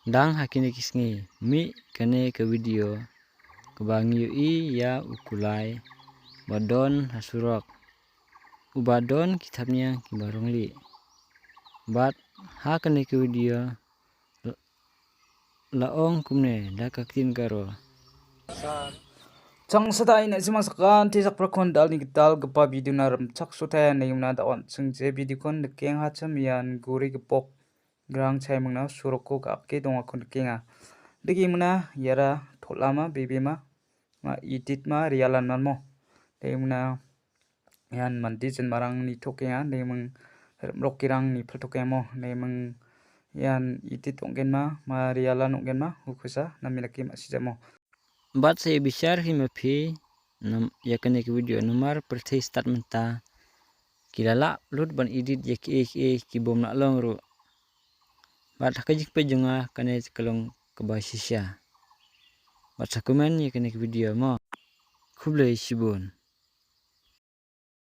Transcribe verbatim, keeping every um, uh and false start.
Dang ha kine ki sngi, mih kane ka video kaba ngi ïohi ïa u kulai ba don ha surok, uba don ki thapniang kiba rong lieh. Bad ha kane ka video la ong kumne da ka ktien Garo. Chang sa dai ne simang sakan ti sak prakon dal ni dal gapa video na ram chak sutai ne yumna da on sing je video kon de keng ha cham yan guri gepok grang chai mangna surok ko gap ke dong akon kenga. Degi mangna yara thola ma bebe ma, ma edit ma rialan man mo. Degi mangna yan man di jen marang ni thok kenga, degi mang rok kirang ni phal thok mo, degi mang yan edit ong gen ma, ma rialan ong gen ma, hukusa na milaki ma sija mo. Bad sa ïa bishar hi ma phi, nam, ïa kane ka video namar pyrthei start mynta ki la lah lut ban edit ïa kiei kiei ki bym lah long ruh. Bad ha ka jingpeit jong nga kane ka long kaba shisha. Bad sa comment ïa kane ka video mo. Khublei shibun.